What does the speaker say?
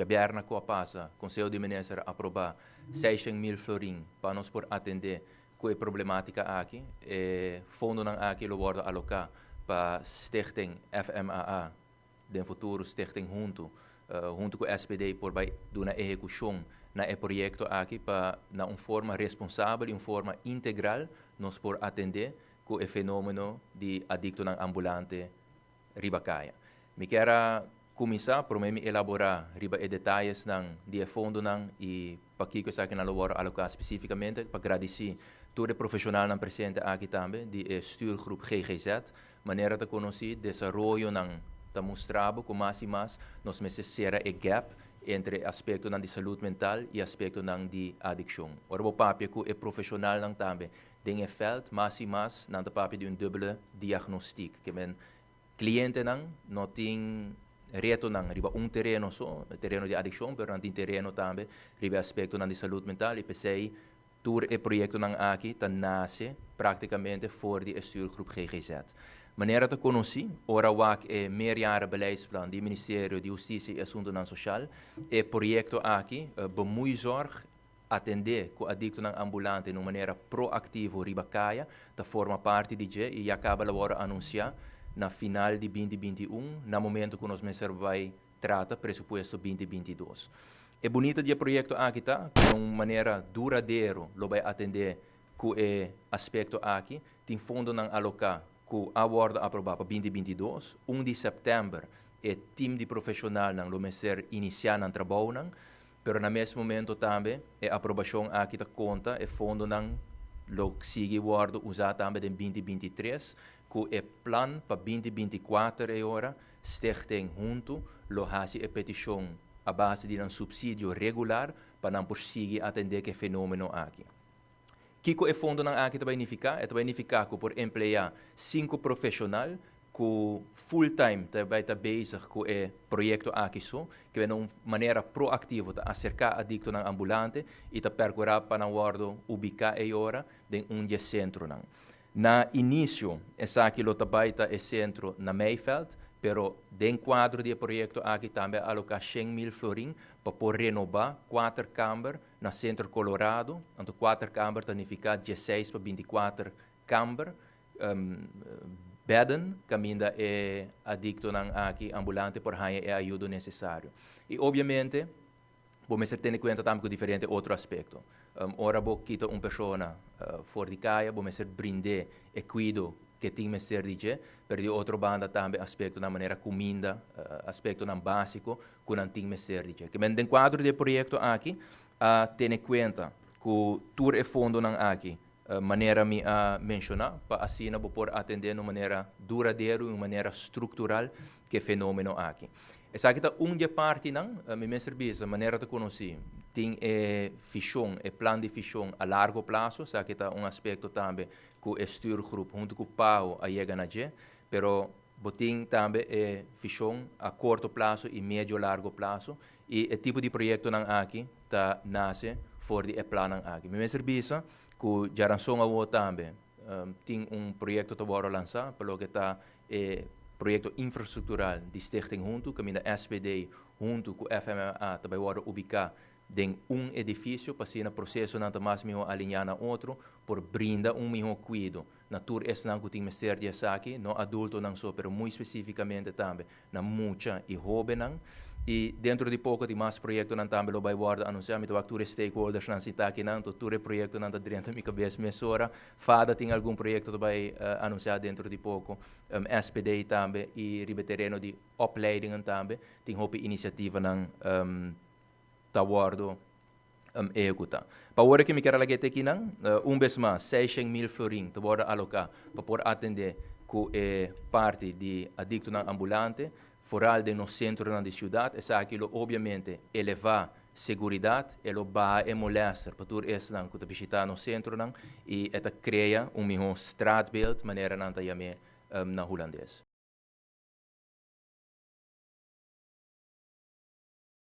Djabièrnè ku a pasa, Konseho di Minister a aprobá 600.000 florin pa nos por atendé ku e problemátika aki. E fondonan aki lo wòrdu aloká pa Stichting FMAA, den futuro Stichting Huntu, huntu ku SPD por bai duna ehekushon na e proyekto aki pa na un forma responsabel i un forma integral nos por atendé ku e fenómeno di adiktonan ambulante riba kaya. Mi kier a kuminsá promé mi elaborá riba e detayesnan di e fondonan i pakiko esakinan lo wòrdu aloká spesífikamente pa gradisí tur e profeshonalnan presente aki tambe di e stuurgroep GGZ. Manera ta konosí, desaroyonan ta mustra bo ku mas i mas nos mester sera e gap entre aspektonan di salud mental i aspektonan di adikshon. Ora bo papia ku e profeshonalnan tambe den e veld, mas i mas nan ta papia di un dubbele diagnostiek. Ke men klientenan no tin retonan riba un tereno so, e tereno di adikshon, pero nan tin tereno tambe riba e aspektonan di salud mental i p'esei tur e proyektonan aki ta nase práktikamente for di e stuurgroep GGZ. Manera ta konosí, ora wak e meerjarenbeleidsplan di Ministerio di Hustisia i Asuntunan Soshal, e proyekto aki, Bemoeizorg, atendé ku adiktonan ambulante na un manera proaktivo riba kaya, ta forma parti di dje i ya kaba lo wòrdu anunsiá na final di 2021, na momento ku nos mester bai trata presupuesto 2022. E bunita di e proyekto aki ta ku na un manera duradero lo bai atendé ku e aspekto aki. Tin fondonan aloká ku a wòrdu aprobá pa 2022. 1 di sèptèmber e tim di profeshonalnan lo mester inisiá nan trabounan, pero na mes momento tambe e aprobashon aki ta konta e fondonan lo sigui wòrdu usá tambe den 2023 ku e plan pa 2024. E ora Stichting Huntu lo hasi e petishon a base di un supsidio regular pa nan por sigui atendé ku e fenómeno aki. Kiko e fondonan aki ta nifiká? E ta nifiká ku por empleá sinku profeshonal ku full time ta bai ta bezig ku e proyekto aki so, ku na un manera proaktivo ta aserká adiktonan ambulante i ta perkurá pa nan wòrdu ubiká e ora den un di e sentronan. Na inisio, esaki lo ta bai ta e sentro na Meiveld, pero den kuadro di e proyekto aki tambe a aloká 100.000 florin pa por renobá kuater kamber na Sentro Colorado. Anto kuater kamber ta nifiká 16 pa 24 kamber, bedden, kaminda e adiktonan aki ambulante por haña e ayudo nesesario. I obviamente, bo mester tene kuenta tambe ku diferente otro aspekto. Ora bo kita un persona for di kaya, bo mester brind'é e kuido ku tin mester di dje, pero di otro banda tambe aspektonan manera kuminda, aspektonan básiko ku nan tin mester di dje. Ke men den kuadro di e proyekto aki, a tene kuenta ku tur e fondonan aki, manera mi a menshoná, pa asina bo por atendé na un manera duradero i un manera struktural ku e fenómeno aki. Esaki ta un di e partinan, mi mester bisa, manera ta konosí, tin e vishon, e plan di vishon a largo plaso, esaki ta un aspekto tambe ku e stuurgroep huntu ku PAO a yega na dje, pero bo tin tambe e vishon a korto plaso i medio largo plaso i e tipo di proyektonan aki ta nase for di e plannan aki. Mi mester bisa ku djaranson awor tambe tin un proyekto ta wòrdu lansá pa loke ta e proyekto infrastruktural di Stichting Huntu, kaminda SPD huntu ku FMA ta bai wòrdu ubiká den un edifisio pa asina prosesonan ta mas mihó alineá na otro, por brinda un mihó kuido na tur esnan ku tin mester di esaki, no adultonan so, pero muy spesífikamente tambe na mucha i hóbennan. I dentro di poko tin mas proyektonan tambe lo bai wòrdu anunsiá. Mi ta wak tur e stakeholdersnan sintá akinan, anto tur e proyektonan ta drenta mi kabes mesora. FADA tin algun proyekto ta bai anunsiá dentro di poko, SPD tambe i riba e tereno di opleidingen tambe tin hopi inisiativanan ta wòrdu ehekutá. Pa ora ku mi kier a laga e tekinan, un bes mas, 600.000 florin ta wòrdu aloká pa por atendé ku e parti di adiktonan ambulante, foral den nos sentronan di siudat. Esaki lo obviamente elevá seguridat, e lo baha e molèster pa tur esnan ku ta bishitá nos sentronan i e ta krea un mihó straatbeeld, manera nan ta yam'é na hulandes.